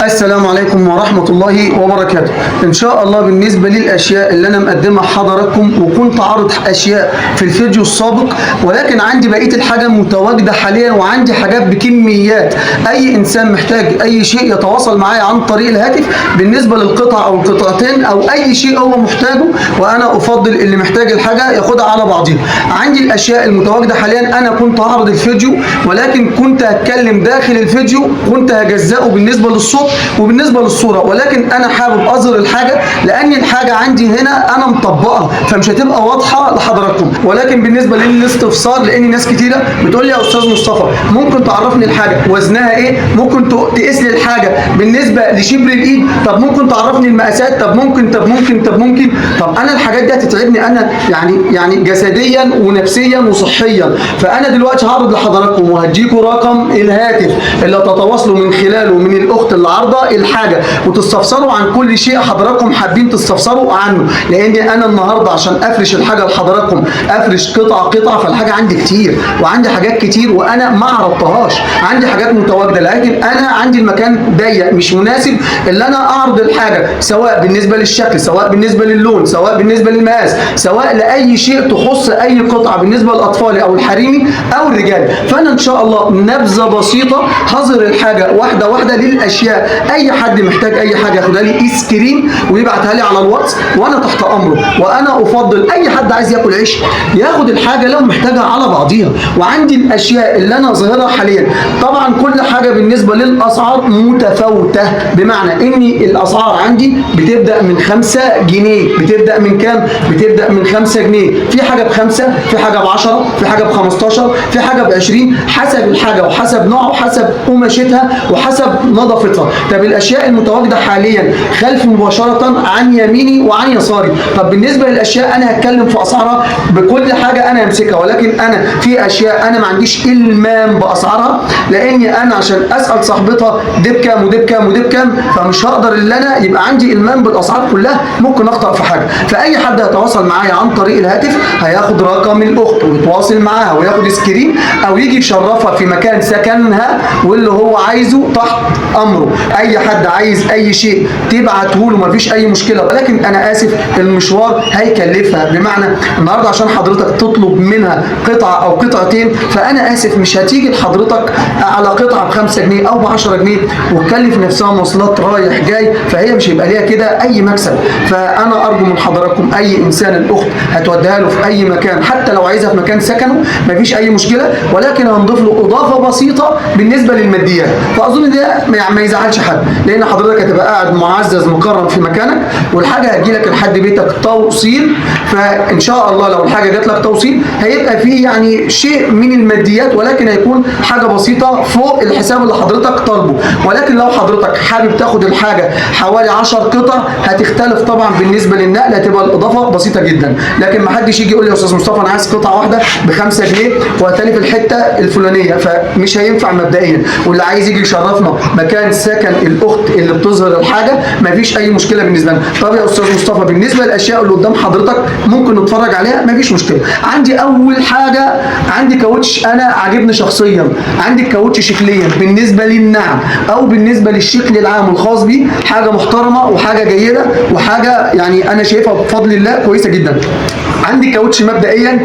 السلام عليكم ورحمة الله وبركاته. إن شاء الله بالنسبة للأشياء اللي أنا مقدمها حضراتكم، وكنت عارض أشياء في الفيديو السابق، ولكن عندي بقية الحاجة متواجدة حاليا، وعندي حاجات بكميات. أي إنسان محتاج أي شيء يتواصل معايا عن طريق الهاتف بالنسبة للقطع أو القطعتين أو أي شيء هو محتاجه، وأنا أفضل اللي محتاج الحاجة ياخدها على بعضيها. عندي الأشياء المتواجدة حاليا، أنا كنت هعرض الفيديو ولكن كنت هتكلم داخل الفيديو، كنت هجزأه بالنسبة للصوت وبالنسبة للصورة، ولكن انا حابب اظهر الحاجة لان الحاجة عندي هنا انا مطبقها فمش هتبقى واضحة لحضراتكم. ولكن بالنسبة للاستفسار، لان ناس كتيرة بتقول لي يا استاذ مصطفى ممكن تعرفني الحاجة وزنها ايه، ممكن تقيس لي الحاجة بالنسبة لشبر الايد، طب ممكن تعرفني المقاسات، طب ممكن طب ممكن طب ممكن. طب انا الحاجات دي هتتعبني انا يعني جسديا ونفسيا وصحيا. فانا دلوقتي هعرض لحضراتكم وهديكم رقم الهاتف اللي تتواصلوا من خلاله من الاخت اللي عارضه الحاجة وتستفسروا عن كل شيء حضراتكم حابين تستفسروا عنه. لان انا النهارده عشان افرش الحاجة لحضراتكم افرش قطعه قطعه، فالحاجه عندي كتير وعندي حاجات كتير وانا ما عرضتهاش، عندي حاجات متواجدة لكن انا عندي المكان ضيق مش مناسب اللي انا اعرض الحاجة، سواء بالنسبة للشكل، سواء بالنسبة للون، سواء بالنسبة للمقاس، سواء لاي شيء تخص اي قطعه بالنسبة للاطفال او الحريمي او الرجال. فانا ان شاء الله نبذه بسيطة هظهر الحاجة واحدة واحدة للاشياء. اي حد محتاج اي حاجة ياخدها لي screen ويبعتها لي على الواتس وانا تحت امره. وانا افضل اي حد عايز ياكل عيش ياخد الحاجة لو محتاجها على بعضيها. وعندي الاشياء اللي انا ظاهرها حاليا، طبعا كل حاجة بالنسبة للاسعار متفاوتة، بمعنى ان الاسعار عندي بتبدا من 5 جنيه. بتبدا من كام؟ بتبدا من 5 جنيه. في حاجة ب5، في حاجة ب10، في حاجة ب15، في حاجة ب20، حسب الحاجة وحسب نوعها وحسب قماشتها وحسب نظافتها. طب الاشياء المتواجدة حاليا خلف مباشرة عن يميني وعن يساري. طب بالنسبة للاشياء انا هتكلم في اسعارها بكل حاجة انا همسكها، ولكن انا في اشياء انا ما عنديش المام باسعارها، لاني انا عشان اسال صاحبتها دي بكام ودي بكام ودي بكام، فمش هقدر اللي انا يبقى عندي المام بالاسعار كلها، ممكن اخطا في حاجة. فاي حد هيتواصل معايا عن طريق الهاتف هياخد رقم الاخت ويتواصل معاها وياخد screen او يجي يشرفها في مكان سكنها واللي هو عايزه تحت امره. اي حد عايز اي شيء تبعته له مفيش اي مشكلة، ولكن انا اسف المشوار هيكلفها. بمعنى النهارده عشان حضرتك تطلب منها قطعه او قطعتين، فانا اسف مش هتيجي لحضرتك على قطعه ب 5 جنيه او ب 10 جنيه وتكلف نفسها مواصلات رايح جاي، فهي مش هيبقى ليها كده اي مكسب. فانا ارجو من حضراتكم اي انسان الاخت هتوديها له في اي مكان، حتى لو عايزها في مكان سكنه مفيش اي مشكلة، ولكن هنضيف له اضافه بسيطة بالنسبة للماديات. فاظن ده ما يزعلش حد، لان حضرتك هتبقى قاعد معزز مكرم في مكانك والحاجة هتجيلك لحد بيتك توصيل. فان شاء الله لو الحاجة جات لك توصيل هيبقى فيه يعني شيء من الماديات، ولكن هيكون حاجة بسيطة فوق الحساب اللي حضرتك طالبه. ولكن لو حضرتك حابب تاخد الحاجة حوالي 10 قطع هتختلف طبعا بالنسبة للنقل، هتبقى الاضافة بسيطة جدا. لكن ما حدش يجي يقول لي يا استاذ مصطفى انا عايز قطعه واحدة ب 5 جنيه وهتاني في الحتة الفلانية، فمش هينفع مبدئيا. واللي عايز يجي يشرفنا مكان سكن الاخت اللي بتظهر الحاجة مفيش اي مشكلة بالنسبة لنا. طب يا استاذ مصطفى بالنسبة للاشياء اللي قدام حضرتك ممكن نتفرج عليها مفيش مشكلة. عندي اول حاجة عندي كاوتش انا عاجبني شخصيا، عندي الكاوتش شكليا بالنسبة للنعم او بالنسبة للشكل العام الخاص بيه حاجة محترمه وحاجه جيدة وحاجه يعني انا شايفها بفضل الله كويسة جدا. عندي كاوتش مبدئيا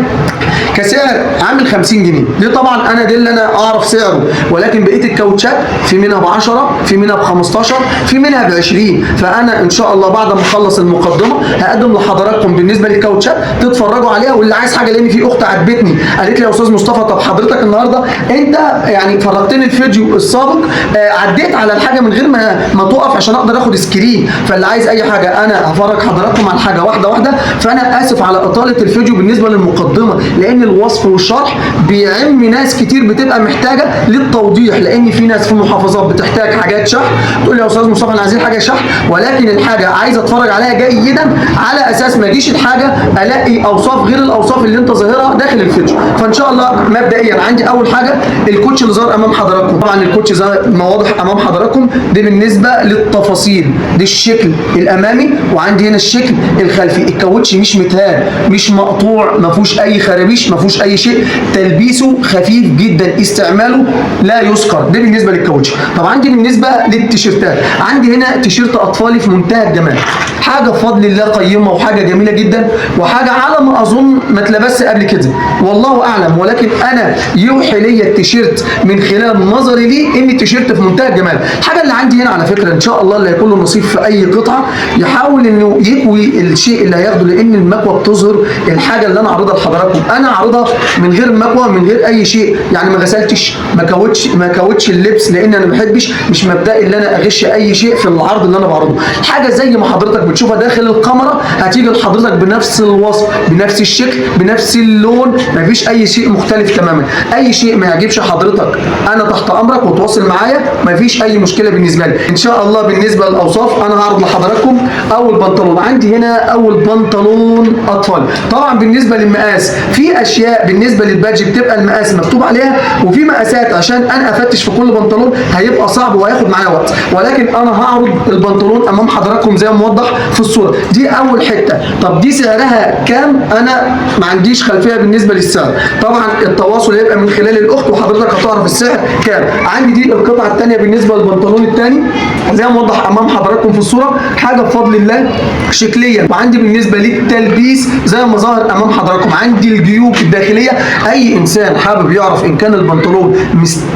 كسعر عامل 50 جنيه، دي طبعا انا دي اللي انا اعرف سعره، ولكن بقية الكاوتشات في منها ب 10، في منها ب 15، في منها ب 20. فانا ان شاء الله بعد ما اخلص المقدمة هقدم لحضراتكم بالنسبة للكاوتشات تتفرجوا عليها. واللي عايز حاجة، لان في اخت عاتبتني قالت لي يا استاذ مصطفى طب حضرتك النهارده انت يعني فرجتني الفيديو السابق عديت على الحاجة من غير ما تقف عشان اقدر اخد screen. فاللي عايز اي حاجة انا هفرج حضراتكم على الحاجة واحدة واحدة. فانا اسف على اطاله الفيديو بالنسبة للمقدمة، لان الوصف والشرح بيعم ناس كتير بتبقى محتاجه للتوضيح، لان في ناس في محافظات بتحتاج حاجات شحن، تقول لي يا استاذ مصطفى انا عايزين حاجة شحن، ولكن الحاجة عايز اتفرج عليها جيدا على اساس ما اجيش الحاجة الاقي اوصاف غير الاوصاف اللي انت ظاهرها داخل الفيديو. فان شاء الله مبدئيا عندي اول حاجة الكوتش اللي ظهر امام حضراتكم. طبعا الكوتش زي ما واضح امام حضراتكم دي بالنسبة للتفاصيل، دي الشكل الامامي وعندي هنا الشكل الخلفي. الكاوتش مش متهان، مش مقطوع، ما فيهوش اي خرابيش، ما فيهوش اي شيء، تلبيسه خفيف جدا، استعماله لا يذكر. ده بالنسبة للكاوتش. طب عندي بالنسبة للتيشيرتات، عندي هنا تيشيرت اطفالي في منتهى الجمال، حاجة بفضل الله قيمة وحاجه جميلة جدا، وحاجه على ما اظن ما اتلبسش قبل كده والله اعلم، ولكن انا يوحي ليا التيشيرت من خلال نظري ليه ان التيشيرت في منتهى الجمال. الحاجة اللي عندي هنا على فكرة ان شاء الله اللي هيكون له نصيب في اي قطعه يحاول انه يكوي الشيء اللي هياخده، لان المكوه بتظهر الحاجة اللي انا عارضها لحضراتكم. انا عارضها من غير مكوة، من غير اي شيء، يعني ما غسلتش، ما كوتش اللبس، لان انا ما بحبش، مش مبدئي ان انا اغش اي شيء في العرض اللي انا بعرضه. حاجة زي ما حضرتك بتشوفها داخل الكاميرا هتيجي لحضرتك بنفس الوصف، بنفس الشكل، بنفس اللون، مفيش اي شيء مختلف تماما. اي شيء ما يعجبش حضرتك انا تحت امرك وتواصل معايا، مفيش اي مشكلة بالنسبة لي ان شاء الله. بالنسبة للاوصاف انا هعرض لحضراتكم اول بنطلون عندي هنا، اول بنطلون اطفال. طبعا بالنسبة للمقاس في اشياء بالنسبة للبادج بتبقى المقاس مكتوب عليها، وفي مقاسات عشان انا افتش في كل بنطلون هيبقى صعب وهياخد معايا وقت، ولكن انا هعرض البنطلون امام حضراتكم زي ما موضح في الصورة. دي اول حتة. طب دي سعرها كام؟ انا ما عنديش خلفية بالنسبة للسعر، طبعا التواصل هيبقى من خلال الاخت وحضرتك هتعرف السعر كام. عندي دي القطعة الثانية بالنسبة للبنطلون الثاني زي ما موضح امام حضراتكم في الصورة، حاجة بفضل الله شكليا. وعندي بالنسبة للتلبيس زي ما ظاهر امام حضراتكم، عندي الجيوب الداخلية. اي انسان حابب يعرف ان كان البنطلون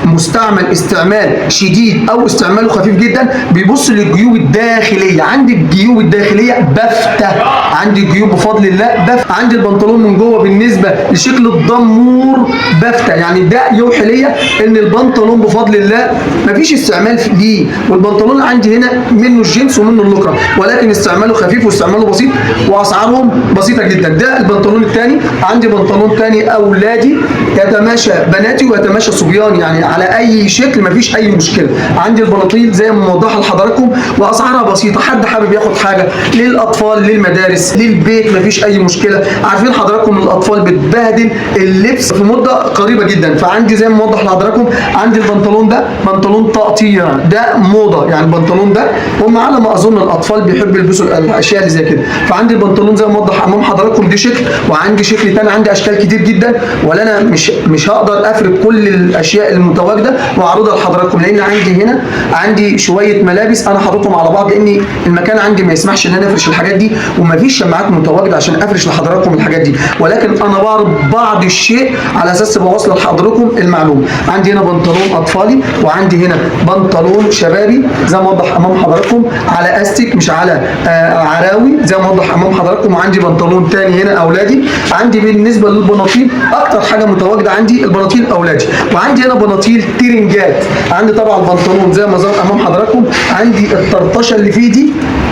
مستعمل استعمال شديد او استعماله خفيف جدا بيبص للجيوب الداخلية. عندي الجيوب الداخلية بافته، عندي الجيوب بفضل الله بافته. عندي البنطلون من جوه بالنسبة لشكل الضمور بافته، يعني ده يوحي ليا ان البنطلون بفضل الله مفيش استعمال ليه. والبنطلون عندي هنا منه الجنس ومنه اللوكرا، ولكن استعماله خفيف واستعماله بسيط واسعارهم بسيطة جدا. ده البنطلون الثاني. عندي بنطلون ثاني اولادي يتماشى بناتي ويتماشى صبيان، يعني على اي شكل مفيش اي مشكلة. عندي البناطيل زي ما موضحها لحضراتكم واسعارها بسيطة، حد حابب ياخد حاجة للاطفال للمدارس للبيت مفيش اي مشكلة. عارفين حضراتكم الاطفال بتبهدل اللبس في مده قريبه جدا، فعندي زي ما موضح لحضراتكم عندي البنطلون ده بنطلون تقطيع، ده موضة يعني البنطلون ده، هم على ما اظن الاطفال بيحبوا يلبسوا الاشياء اللي زي كده. فعندي البنطلون زي ما موضح امام حضراتكم، دي شكل، وعندي شكل ثاني، عندي اشكال كتير جدا، ولا انا مش هقدر افرد كل الاشياء المتواجدة واعرضها لحضراتكم، لان عندي هنا عندي شوية ملابس انا حاططهم على بعض، لان المكان عندي ما يسمحش ان انا افرش الحاجات دي، ومفيش شماعات متواجدة عشان افرش لحضراتكم الحاجات دي، ولكن انا بعرض بعض الشيء على اساس تبقى واصله لحضراتكم المعلومة. عندي هنا بنطلون اطفالي، وعندي هنا بنطلون شبابي زي ما وضح امام حضراتكم، على استك مش على عراوي زي ما وضح امام حضراتكم. وعندي بنطلون تاني هنا اولادي. عندي بالنسبة للبناطيل اكتر حاجة متواجدة عندي البناطيل اولادي، وعندي هنا بناطيل ترنجات. عندي طبعا البنطلون زي ما ظهر امام حضراتكم، عندي الطرطشه اللي فيه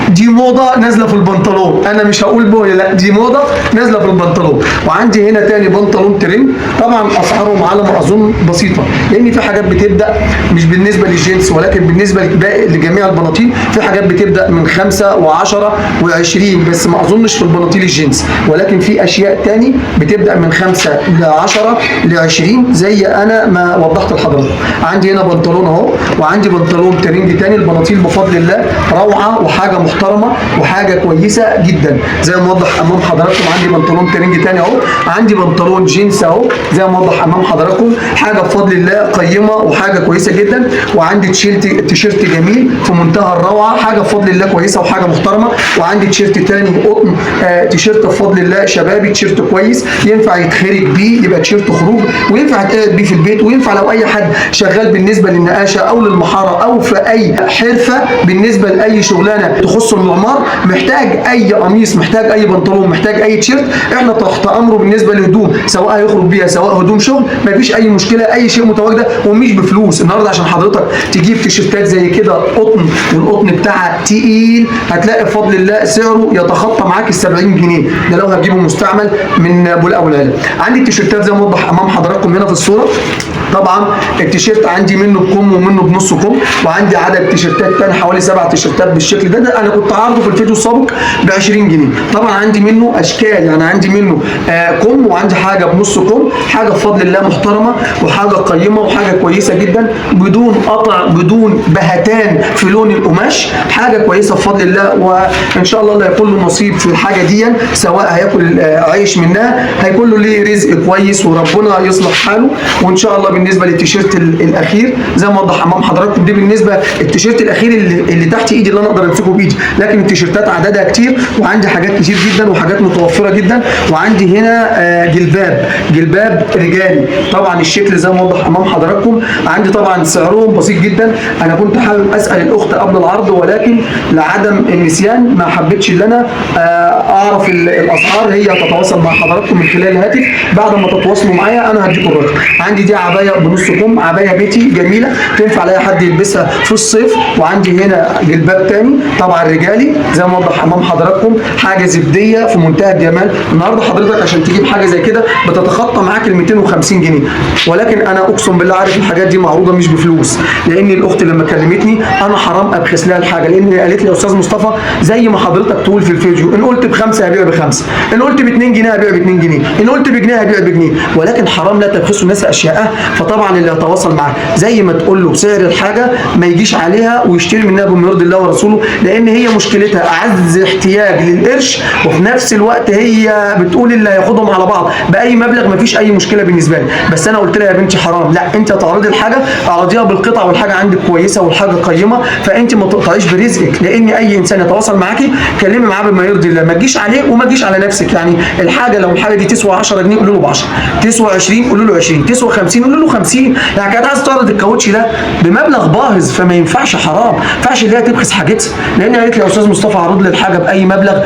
دي موضة نازله في البنطلون، انا مش هقول بويا، لا دي موضة نازله في البنطلون. وعندي هنا تاني بنطلون ترنج، طبعا اسعارهم على ما اظن بسيطة، لان في حاجات بتبدا مش بالنسبة للجنس، ولكن بالنسبة لجميع البناطيل في حاجات بتبدا من 5 و10 و20، بس ما اظنش في البناطيل الجنس، ولكن في اشياء تاني بتبدا من 5 ل 10 ل 20 زي انا ما وضحت لحضراتكم. عندي هنا بنطلون اهو، وعندي بنطلون ترنج تاني. البناطيل بفضل الله روعه وحاجه محترمه وحاجه كويسة جدا زي ما موضح امام حضراتكم. عندي بنطلون ترنج تاني اهو، عندي بنطلون جينز اهو زي ما موضح امام حضراتكم، حاجة بفضل الله قيمة وحاجه كويسة جدا. وعندي تيشيرت جميل في منتهى الروعة، حاجة بفضل الله كويسة وحاجه محترمه. وعندي تيشيرت تاني قطن، تيشيرت بفضل الله شبابي، تيشيرت كويس ينفع يتخرج بيه، يبقى تيشيرت خروج، وينفع يتقعد بيه في البيت، وينفع لو اي حد شغال بالنسبة للنقاشه او للمحاره او في اي حرفه بالنسبة لاي شغلانة تخص المعمار، محتاج اي قميص، محتاج اي بنطلون، محتاج اي تيشيرت، احنا تحت امره بالنسبة للهدوم، سواء هيخرج بيها سواء هدوم شغل، مفيش اي مشكلة، اي شيء متواجدة ومش بفلوس. النهارده عشان حضرتك تجيب تيشيرتات زي كده قطن، والقطن بتاعها تقيل، هتلاقي بفضل الله سعره يتخطى معاك ال 70 جنيه، ده لو هتجيبه مستعمل من بولاق ابو العلا. عندي التيشيرتات زي ما وضح امام حضراتكم هنا في الصورة. طبعا التيشيرت عندي منه بكم ومنه بنص كم، وعندي عدد تيشيرتات تاني حوالي 7 تيشيرتات بالشكل ده. ده انا كنت كنت عارضه في الفيديو السابق ب 20 جنيه. طبعا عندي منه اشكال، يعني عندي منه كم، وعندي حاجة بنص كم، حاجة بفضل الله محترمه وحاجه قيمة وحاجه كويسة جدا، بدون قطع، بدون بهتان في لون القماش، حاجة كويسة بفضل الله. وان شاء الله اللي هيكون له نصيب في الحاجة دي، سواء هياكل عيش منها، هيكون له ليه رزق كويس وربنا يصلح حاله. وان شاء الله بالنسبة للتيشيرت الاخير زي ما وضح امام حضراتكم، دي بالنسبة التيشيرت الاخير اللي تحت ايدي اللي انا اقدر امسكه بايدي، لكن التيشيرتات عددها كتير وعندي حاجات كتير جدا وحاجات متوفرة جدا. وعندي هنا جلباب رجالي، طبعا الشكل زي ما وضح امام حضراتكم. عندي طبعا سعرهم بسيط جدا. انا كنت حابب اسال الاخت قبل العرض، ولكن لعدم النسيان ما حبيتش ان انا اعرف الاسعار. هي هتتواصل مع حضراتكم من خلال الهاتف، بعد ما تتواصلوا معايا انا هديكم الرقم. عندي دي عباية بنص كم، عباية بيتي جميلة تنفع لاي حد يلبسها في الصيف. وعندي هنا جلباب تاني طبعا رجالي زي ما وضح امام حضراتكم، حاجة زبديه في منتهى الجمال. النهارده حضرتك عشان تجيب حاجة زي كده بتتخطى معاك ال 250 جنيه، ولكن انا اقسم بالله عارف الحاجات دي معروضة مش بفلوس، لان الاخت لما كلمتني انا حرام ابخس لها الحاجة، لان هي قالت لي يا استاذ مصطفى زي ما حضرتك تقول في الفيديو، ان قلت بخمسة هبيع بخمسة، ان قلت ب 2 جنيه هبيع ب 2 جنيه، ان قلت بجنيه هبيع بجنيه، ولكن حرام لا تبخسوا الناس اشياءها. فطبعا اللي هيتواصل معاه زي ما تقول له بسعر الحاجة ما يجيش عليها ويشتري منها بما يرضي الله ورسوله، لان هي مشكلتها اعز احتياج للقرش، وفي نفس الوقت هي بتقول اللي هياخدهم على بعض باي مبلغ مفيش اي مشكلة بالنسبة لي. بس انا قلت لها يا بنتي حرام، لا انت تعرضي الحاجة اعرضيها بالقطع، والحاجة عندك كويسة والحاجة قيمة، فانت ما تقطعيش برزقك، لان اي انسان يتواصل معاكي كلمي معاه بما يرضي الله، ما تجيش عليه وما تجيش على نفسك. يعني الحاجة لو الحاجة دي تسوى 10 جنيه قولوا له ب 10، تسوى 20 قولوا له 20، تسوى 50 قولوا له 50. يعني كانت عايزه تعرض الكاوتش ده بمبلغ باهظ، فما ينفعش، حرام، ما ينفعش اللي هي تبخس حاجتها. لان قالت لي يا استاذ مصطفى عرض لي الحاجة باي مبلغ،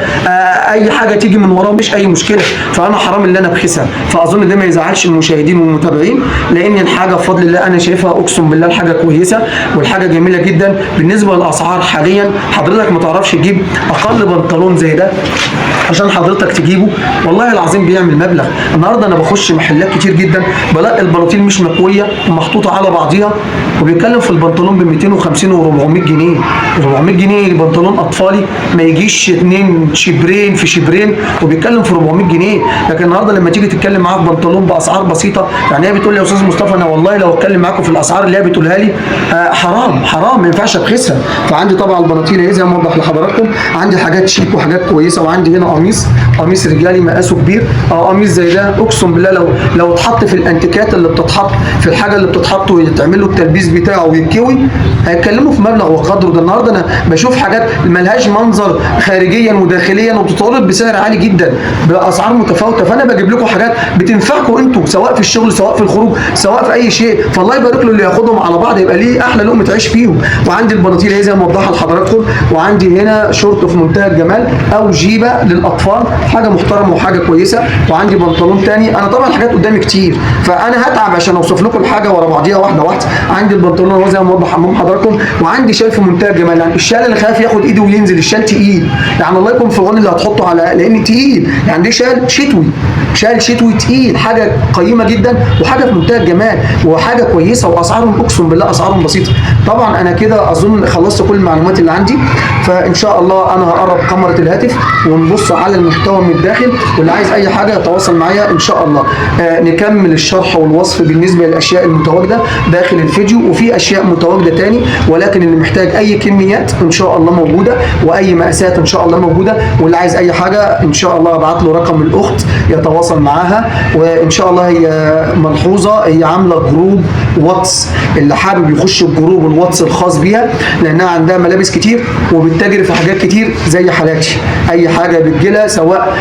اي حاجة تيجي من وراه مش اي مشكلة، فانا حرام اللي انا ابخسها. فاظن ده ما يزعلش المشاهدين والمتابعين، لان الحاجة بفضل الله انا شايفها اقسم بالله الحاجة كويسة والحاجة جميلة جدا. بالنسبة للاسعار حاليا حضرتك ما تعرفش تجيب اقل بنطلون زي ده عشان حضرتك تجيبه، والله العظيم بيعمل مبلغ. النهارده انا بخش محلات كتير جدا بلاقي البناطيل مش مكويه ومحطوطه على بعضيها، وبيتكلم في البنطلون ب 250 و400 جنيه. 400 جنيه بنطلون اطفالي ما يجيش 2 شبرين في شبرين، وبيتكلم في 400 جنيه. لكن النهارده لما تيجي تتكلم معاه في بنطلون باسعار بسيطة، يعني هي بتقول لي يا استاذ مصطفى انا والله لو اتكلم معاكم في الاسعار اللي هي بتقولها لي حرام، حرام ما ينفعش ابخسها. فعندي طبعا البناطيل اهي زي ما اوضح لحضراتكم، عندي حاجات شيك وحاجات كويسة. وعندي هنا قميص رجالي مقاسه كبير، قميص زي ده اقسم بالله لو اتحط في الانتيكات اللي بتتحط في الحاجة اللي بتتحط ويتعمل له التلبيس بتاعه ويتكوي، هيتكلموا في مبلغ وقدره. ده النهارده انا بشوف حاجات ملهاش منظر خارجيا وداخليا وبتتعرض بسعر عالي جدا باسعار متفاوتة، فانا بجيب لكم حاجات بتنفعكم انتوا سواء في الشغل سواء في الخروج سواء في اي شيء. فالله يبارك له اللي ياخدهم على بعض يبقى ليه احلى لقمة عيش فيهم. وعندي البناطيل اهي زي ما موضحها لحضراتكم، وعندي هنا شورت في منتهى الجمال او جيبه للاطفال، حاجة محترمه وحاجه كويسة. وعندي بنطلون تاني، انا طبعا الحاجات قدامي كتير فانا هتعب عشان اوصف لكم الحاجة ورا بعضيها واحدة واحدة. عندي البنطلون اهو زي ما موضح امام حضراتكم، وعندي شال في منتهى الجمال، يعني الشال اللي خايف ياخد ايده وينزل، الشال تقيل، يعني الله يكون في عون اللي هتحطه على، لان تقيل، يعني دي شال شتوي، شال شتوي تقيل، حاجة قيمة جدا وحاجه في منتهى الجمال وحاجه كويسة، واسعارهم اقسم بالله اسعارهم بسيطة. طبعا انا كده اظن خلصت كل المعلومات اللي عندي، فان شاء الله انا هقرب كاميرا الهاتف ونبص على المحتوى من الداخل، واللي عايز اي حاجة يتواصل معايا ان شاء الله. نكمل الشرح والوصف بالنسبة للاشياء المتواجدة داخل الفيديو، وفي اشياء متواجدة تاني، ولكن اللي محتاج اي كميات ان شاء الله موجودة، واي مقاسات ان شاء الله موجودة، واللي عايز اي حاجة ان شاء الله ابعت له رقم الاخت يتواصل معاها. وان شاء الله هي ملحوظة، هي عامله group واتس، اللي حابب يخش ال group الواتس الخاص بيها، لانها عندها ملابس كتير وبتتاجر في حاجات كتير زي حالاتي، اي حاجة بتجيلها سواء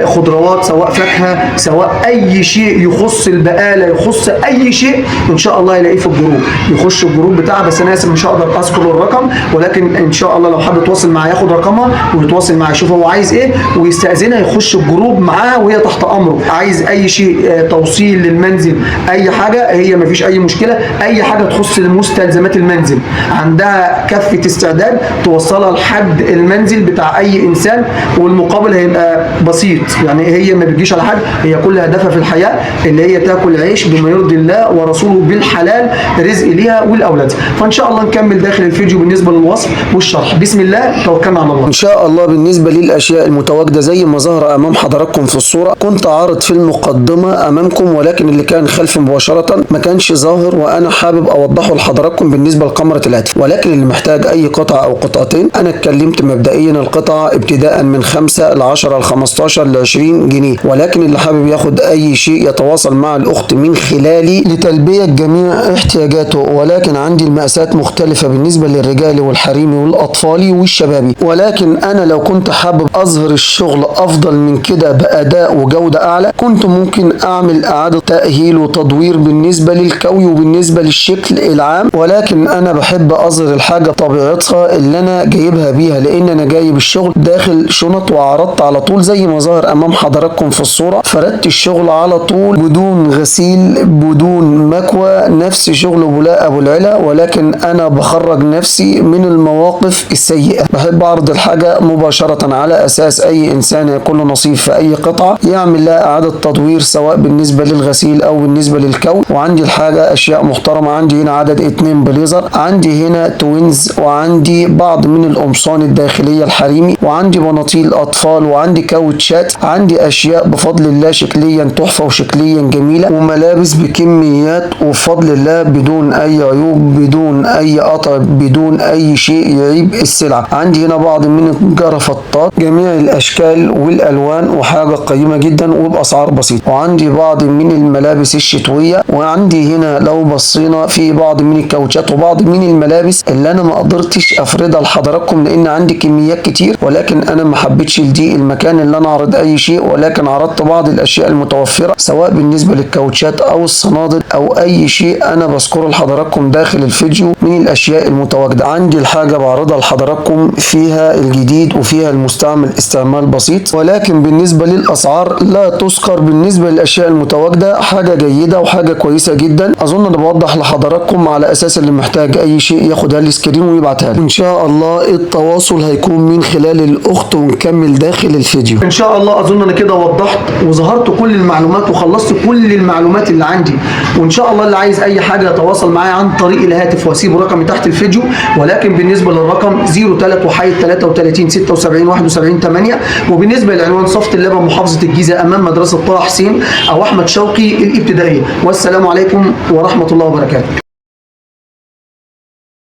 خضروات سواء فاكهة سواء اي شيء يخص البقالة يخص اي شيء ان شاء الله يلاقيه في ال group، يخش ال group بتاعها. بس انا اسف مش هقدر اذكر الرقم، ولكن ان شاء الله لو حد يتواصل معاه ياخد رقمها ويتواصل معاه يشوف هو عايز ايه ويستاذنها، يخش ال group معاها وهي تحت امره. عايز اي شيء توصيل للمنزل اي حاجة، هي مفيش اي مشكلة، اي حاجة تخص مستلزمات المنزل. المنزل، عندها كافة استعداد توصلها لحد المنزل بتاع اي انسان، والمقابل هيبقى بسيط. يعني هي ما بتجيش على حد، هي كل هدفها في الحياة اللي هي تاكل عيش بما يرضي الله ورسوله بالحلال، رزق ليها ولاولادها. فان شاء الله نكمل داخل الفيديو بالنسبة للوصف والشرح. بسم الله، توكلنا على الله. ان شاء الله بالنسبة للاشياء المتواجدة زي ما ظهر امام حضراتكم في الصورة، كنت عارض في المقدمة امامكم، ولكن اللي كان خلفي مباشرة ما كانش ظاهر، وانا حابب اوضحه لحضراتكم بالنسبة لكاميرا الهاتف. ولكن اللي محتاج اي قطعه او قطعتين، انا اتكلمت مبدئيا القطعة ابتداء من 5 ل 10 ل 15 ل 20 جنيه، ولكن اللي حابب ياخد اي شيء يتواصل مع الاخت من خلالي لتلبية جميع احتياجاته. ولكن عندي المقاسات مختلفة بالنسبة للرجال والحريمي والاطفالي والشبابي، ولكن انا لو كنت حابب اظهر الشغل افضل من كده باداء وجوده اعلى، كنت ممكن اعمل اعاده تاهيل وتدوير بالنسبة للكوي وبالنسبة للشكل العام، ولكن انا بحب اظهر الحاجة طبيعتها اللي انا جايبها بيها، لان انا جايب الشغل داخل شنط وعرضت على طول زي ما ظهر امام حضراتكم في الصورة. فردت الشغل على طول بدون غسيل بدون مكوى، نفس شغل بولاء ابو العلا، ولكن انا بخرج نفسي من المواقف السيئة. بحب اعرض الحاجة مباشرة على اساس اي انسان يكون له نصيب في اي قطعه يعمل لها اعاده تدوير، سواء بالنسبة للغسيل او بالنسبة للكوي. وعندي الحاجة اشياء محترمه، عندي هنا عدد 2 بليزر، عندي هنا twins، وعندي بعض من القمصان الداخلية الحريمي، وعندي بناطيل اطفال، وعندي كاوتشات، عندي اشياء بفضل الله شكليا تحفة وشكليا جميلة، وملابس بكميات وبفضل الله بدون اي عيوب، بدون اي قطع، بدون اي شيء يعيب السلعة. عندي هنا بعض من الجرافطات جميع الاشكال والالوان، وحاجه قيمة جدا وباسعار بسيطة. وعندي بعض من الملابس الشتوية، وعندي هنا لو بصينا في بعض من الكاوتشات وبعض من الملابس اللي انا ما قدرتش افردها لحضراتكم لان عندي كميات كتير، ولكن انا ما حبيتش لدي المكان اللي انا اعرض اي شيء، ولكن عرضت بعض الاشياء المتوفرة سواء بالنسبة للكاوتشات او الصنادل او اي شيء انا بذكره لحضراتكم داخل الفيديو من الاشياء المتواجدة. عندي الحاجة بعرضها لحضراتكم فيها الجديد وفيها المستعمل استعمال بسيط، ولكن بالنسبة للاسعار لا تذكر. بالنسبة للاشياء المتواجدة حاجة جيدة وحاجه كويسة جدا. اظن انا بوضح لحضراتكم على اساس اللي محتاج اي شيء ياخدها ال screen ويبعتها لي. ان شاء الله التواصل هيكون من خلال الاخت، ونكمل داخل الفيديو ان شاء الله. اظن انا كده وضحت وظهرت كل المعلومات وخلصت كل المعلومات اللي عندي، وان شاء الله اللي عايز اي حاجة يتواصل معايا عن طريق الهاتف، واسيب رقمي تحت الفيديو. ولكن بالنسبة للرقم 03 وحيد 33 76 71 8. وبالنسبة للعنوان صفت اللبن محافظة الجيزة امام مدرسه طه حسين او احمد شوقي الابتدائية. والسلام عليكم ورحمة الله وبركاته.